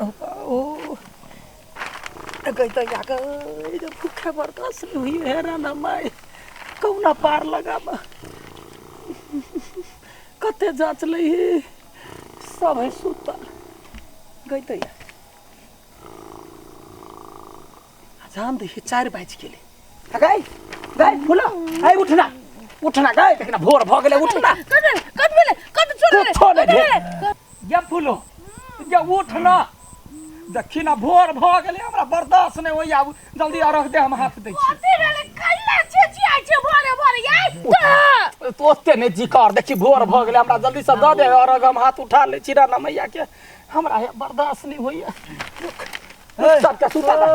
ओ कहता जाकर ये भूखे बर्दाश्त नहीं हुई है राना माई कौना पार लगाबा कते जांच लही सब है सुतल गई तो या जान दे 4 बाजि गेलै। गई गई फूला आई उठना उठना गई देखना भोर भ गेलै उठना कत कत भेलै कत छोड़ कुछो नहि भेल या फूलो या उठना देखी ना भोर भ गेलै हमरा बर्दाश्त नहि होइया जल्दी अर्घ दे हम हाथ दै छी। कथी भेलै कैला चेचियाइ छै भोरे भोरे याय तो ओते नहि जिकर देखी भोर भ गेलै हमरा जल्दी से दऽ दे अर्घ हम हाथ उठा लै छी राना मैया के हमरा हे बर्दाश्त नहि होइया सबके सुता दे।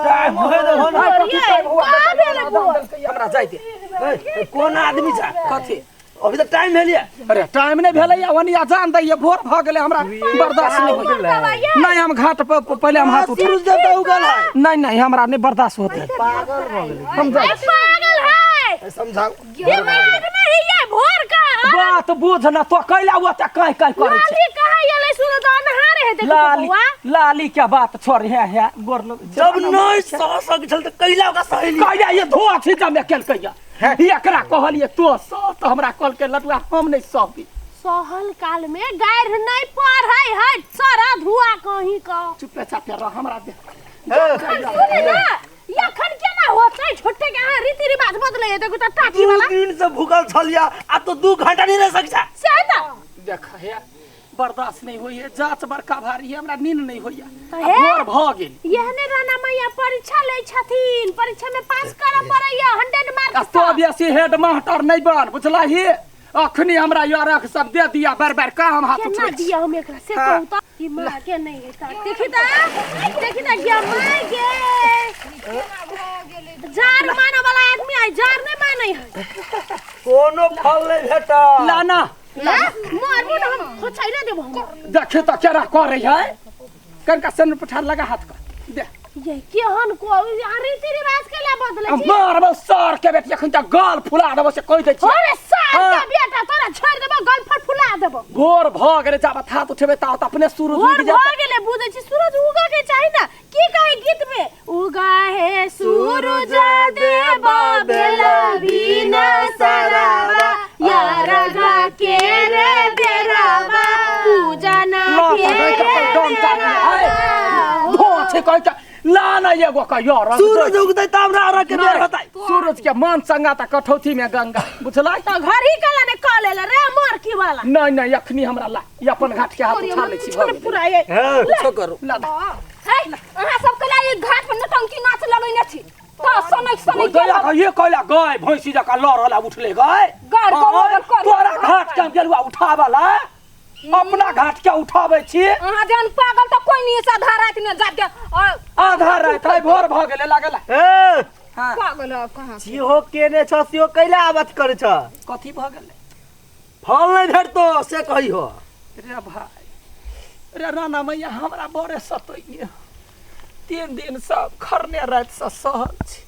टाइम होय दे हो ना। कथी टाइम हुआ? का भेलै भोर? हमरा जाय दे। ए, कोन आदमी छ कथी अभी तऽ टाइम भेलिए। अरे टाइम नहि भेलै ओनी जान दैया भोर भ गेलै हमरा बर्दाश्त नहि होइया। नहीं हम घाट पर पहले हम हाथ उठा सूरज देवता उगल है। नहीं नहीं हमरा नहीं बर्दाश्त होते पागल भऽ गेलै। हम जाय ए, पागल है समझाउ दिमाग नहीं है भोर का। बात बुझ ना तो कैला ओते कह कह करै छै। लाली कहाँ एलै सुनो तो अन्हार है देखो लाली बौआ। लाली क्या बात छोड़ है है गोर लोग जब नहीं सह सक छल तऽ कैला ओकरा सहेली कैला ये धोआ छी जमे केलकै या एकरा कहलिए तो सह तऽ हमरा कहलकै लटुआ हम नहीं सहबी। सहल काल में गाइर नहीं पढ़ै है सारा धुआ कहीं का। चुपे चापे रह हमरा दे। सुने ना एखन केना होतै छोटे के अहाँ रीति रिवाज बदलै है देखो त टाटी दू वाला दिन से भूखल छलिया आ तो 2 घंटा नहीं रह सक छ। से त देख हे बर्दाश्त नहीं होइए जांच बड़का भारी है हमरा नींद नहीं होइए तऽ हे। भोर भ गेल। एहने राना मैया परीक्षा लै छथिन परीक्षा में पास करऽ पड़ैया 100 आ मार्क्स तो बेसी हेड मास्टर नहीं बन बुझलही अखनी हमरा यारक सब दे दिया बार बार का हम हाथ केना उठबै छी। दिया हम एकरा से हाँ। कहू त ई माँ के नहीं है त देखी त देखी त गे माय गे जार माने वाला आदमी है जार नहीं मानै है कोनो फल नहीं भेटल। लाना मारबो न हम खोचाइले देबो हम। देखे त केना करै है कनका सन पठार लगा हाथ का दे। ये केहन को आ रीति रिवाज के ला बदलै छी। मारबो सर के बेटी अखन त गाल फुला देबो से कहि दै छी। अरे सार हाँ। के बेटा तोरा छोड़ देबो गाल फट फुला देबो। भोर भ गेलै जाबत हाथ उठेबै तावत अपने सूरज भोर उगि भ जेतै। गेलै बुझै छी सूरज उगऽ के चाही ना की कहे गीत में उगा हे सूरज देव बेला बिना सरावा यार गा के रे बेरावा पूजा ना ला के त रे डंटा बेरावा। धो छै कहै छै ला ना एगो का यार सूरज उगतै त हमरा अरग के बेर होतै। सूरज के मन चंगा त कठौती में गंगा बुझलै त घर ही कला ने कह लेल रे मर की वाला। नहीं नहीं अखनी हमरा ला ई अपन घाट के हाथ उठा लै छी भऽ गेलै। पूरा ये हां कुछो करू ला दे। हे अहाँ सब कला ई घाट पर नौटंकी नाच लगैने छी त सनक सनक दया का ये कहला गाय भैंसी जका लड़ रहला उठले गाय गाय गोबर कर तोरा घाट के हम गेलुआ उठावला अपना घाट के उठाबै छी। अहाँ जहन पागल त कोई नहीं से आधा रात में जाके आधा रात है भोर भ गेलै लागल। ए हां पागल है कहाँ सिहो केने छ सिहो कैला आवाज करै छ कथी भ गेलै फल नहीं भेटतो से कही हो। रे भाई रे राना मैया हमरा बड़े सतैये 3 दिन सब खरने रात से सहल छी।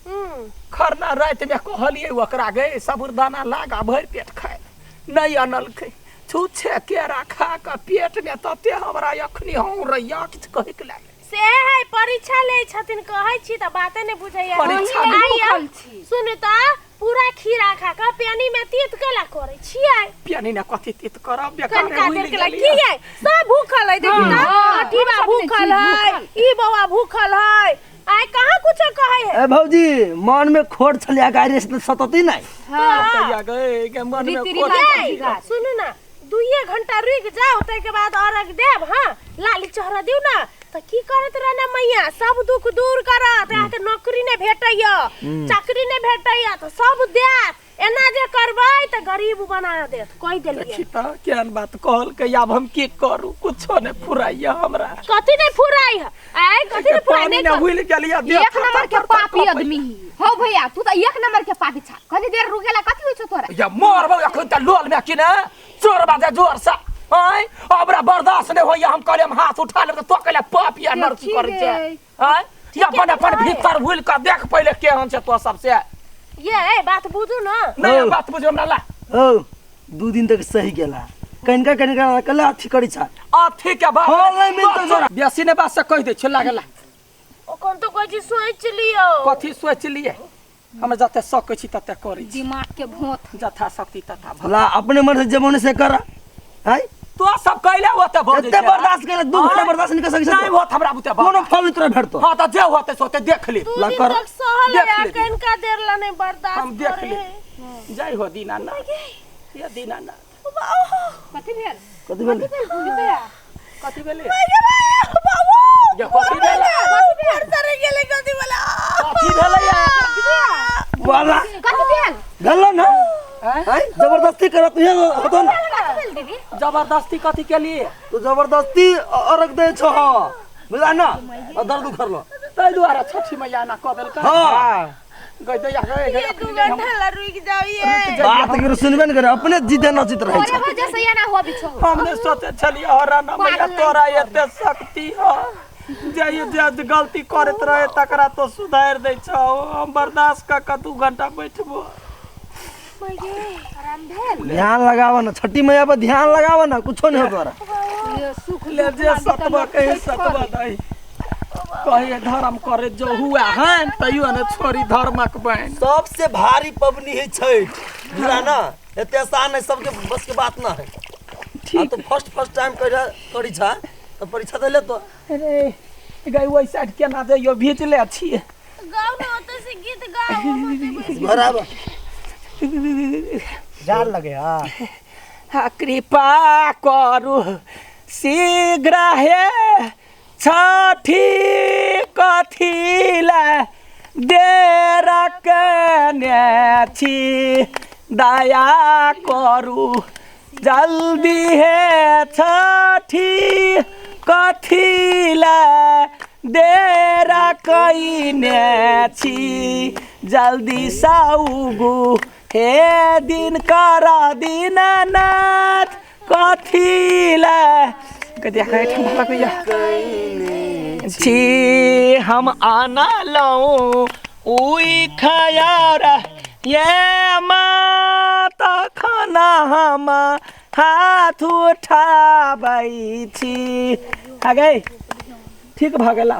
खरना रात में कहलिए ओकरा गे साबुरदाना लागा भरि पेट खाए नहीं अनलकै छुछे केरा खा के पेट में तते हमरा अखनी हौं रैया किछु कहै के लागल। से है परीक्षा लै छथिन कहै छी त बाते नै बुझैया। परीक्षा आइ भूखल छी। सुन त पूरा खीरा खा के पानी में तीत केला करै छियै। पानी ने कथी तीत करब बेकार कनका हुइल देर केला गेलियै। की है सब भूखल है देखी त हाँ, अठीबा हम सब भूखल नहि है छी, ई बौआ भूखल है आइ कहाँ कुछो कहै है। ए भौजी मन में खोट छलिया गाय रे सतती नहीं। हां कहिया गए के मन में रीति खोट रिवाज ये, सुनू ना 2 घंटा रुक जाओ तै के बाद अर्घ देब। हां लाली चढ़ा दिउ ना त की करत रहना मैया सब दुख दूर करत अहाँके नौकरी नहि भेटैया चाकरी नहि भेटैया त सब देत एना जे करबै त गरीब बना देत कहि देलियै। देखी त केहन बात कहलकै आब हम की करू कुछो नहि फुराइया हमरा। कथी नहि फुराइ है आइ कथी नहि फुराइ पानी नहि ने हुइल गेलियै एक नंबर के पापी आदमी ही हो भैया तू त एक नंबर के पापी छा कनी देर रुकेला कथी होइ छौ तोरा। या मरबौ अखन त लोल में कि ने चोर बाजे जोर से आय हमरा बर्दाश्त नहि होइया हम कहलियै हम हाथ उठा लेब त तो कहले पाप या नरकी करै छै आय या अपन अपन भीतर हुइल के देख पहिले केहन छै तो सबसे। ये बात बुझू ना। नहीं बात बुझू हमरा ला। ओ 2 दिन तक सही गेला कनिका कनिका कला अथी करै छ। अथी के बात फल नहीं मिलतौ तोरा। बेसी ने बात से कहि दै छै लागला। ओखन तो कहै छी सोचि लियौ। कथी सोचि लिए? हम जते सकै छी तते करै छी। दिमाग के भोथ। जथा शक्ति तथा भक्ति। ला अपने मन से जे मन से कर। हैं? तो सब कैले होते भऽ एते बर्दाश्त केले 2 घंटा बर्दाश्त नहीं कर सकै नहीं होत हमरा बुते बात। कोनो फल नहीं तोरा भेटतो। हां त जे होते सोते देख ले। दू ला दिन कर। तक सहल देख है ले। कनिका देर ला नहीं बर्दाश्त हम देख करे ले। है। जय हो दीनानाथ। ये दीनानाथ। कथी भेल? कथी भेल? भैया कथी भेलै? ये बाबू ये कथी भेलै? फर गेलै कथी वाला? कथी भेलै वाला कथी भेल? भेलो ना? हैं? हैं? जबरदस्ती करत ये होतो ना। कथी भेल दीदी? जबरदस्ती कथी के लिए? तू जबरदस्ती अर्घ दे छो बुझला ना? और दर्द उखड़लो। ताहि दुआरे छठी मैया एना कऽ देलकै। हां गई दैया गई गई ये 2 घंटा ला रुक जाओ ये। बात के सुनबे न करे अपने जीते न जीत रहे तोरे छै। वजह से एना हो बिछो। हमने सोचे छलियै हो राना मैया तोरा एते शक्ति हो जे ई जे गलती करैत रहे तकरा तो सुधारि दै छौ। हम बर्दाश्त कऽ कऽ 2 घंटा बैठबो। आराम भेल? ध्यान लगाव ना छठी मैया पर ध्यान लगाव ना कुछो नहीं हो तोरा। ये सुख ले जे सतबा कही सतबा दही कहे धर्म करे जो हुआ हन तैयो ने छोड़ी धर्मक बहन। सबसे भारी पबनी है छठ बुझला ना? एते आसान है सबके बस के बात ना है। ठीक तो फर्स्ट फर्स्ट टाइम करी छा तो परीक्षा दे ले तो। अरे गई ओहि साइड केना जइयो भीजले छियै। गाओ ना ओतऽ से गीत गाओ हम ओतऽ बैस घर आब जाल लगे। हाँ हा कृपा करू शीघ्र हे छठी कथी ला देर कने छी दया करू जल्दी हे छठी कथी ला देर कइने छी जल्दी साउगु हे दिन कर दीनानाथ कथी ला ठंडा लगैया छी हम आना लऊं उई खयार ये माता खाना हम हाथ उठाबै छी। आ गई ठीक भऽ गेला?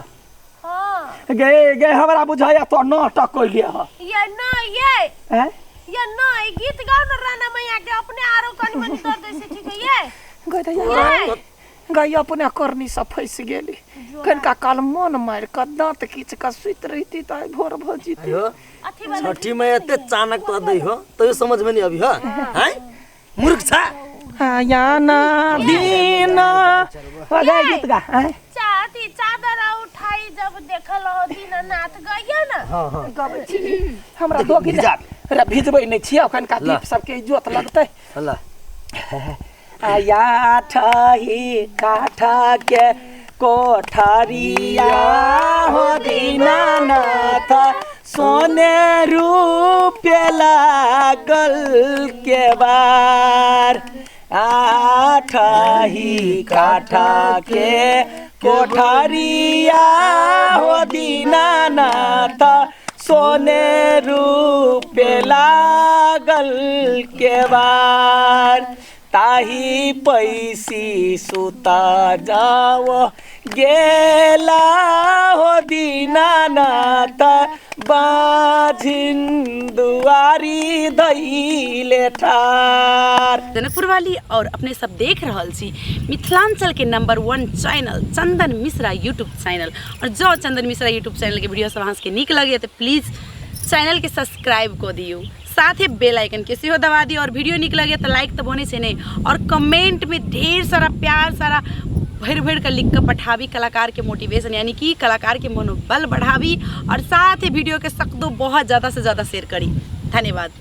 हां गे गे हमरा बुझाया तो नाटक कैलिए ह। ये ना ये हैं? ये ना ई गीत गाओ ना राना मैया के अपने आरो कनि मनि दर्द से ठीक है ये। गई दैया गई अपने करनी से फंसि गेली। कनिका काल मन मारि कऽ दाँत खींच कऽ सुति रहिती तऽ आइ भोर भऽ जेती। आयो अथी वाला छठी में एते चानक तो दै हो तैयो समझ में नहीं अभी हो। हैं मूर्ख छा आया ना दीना हो गए गीत गा। हैं? चाहती चादर उठाई जब देखल हो दीनानाथ गइयो ना। हां हां गबै छी हमरा दोगी रे भिजबै नहि छियै कनिका दीप सबके इज्जत लगतै। हल्ला आया ठही काठा के कोठरिया हो दीनानाथ सोने रूपे लागल के बार आठही काठा के कोठरिया हो दीनानाथ सोने रूपे लागल के बार ताही पैसी सुता जाओ गेला हो दीनानाथ बाझिन दुआरी दैले ठार। जनकपुर वाली और अपने सब देख रहल छी मिथिलांचल के number 1 channel Chandan Mishra YouTube channel. और जो चंदन मिश्रा यूट्यूब चैनल के वीडियो सब अहाँ सबके नीक लगे तो प्लीज चैनल के सब्सक्राइब कऽ दियौ, साथ ही बेल आइकन के सेहो दबा दियौ। और वीडियो नीक लगे तो लाइक तो बनै छै नहीं, और कमेंट में ढेर सारा प्यार सारा भरि भरि कऽ लिख कऽ पठाबी, कलाकार के मोटिवेशन यानी कि कलाकार के मनोबल बढ़ाबी। और साथ ही वीडियो के सकदो बहुत ज़्यादा से ज़्यादा शेयर करी। धन्यवाद।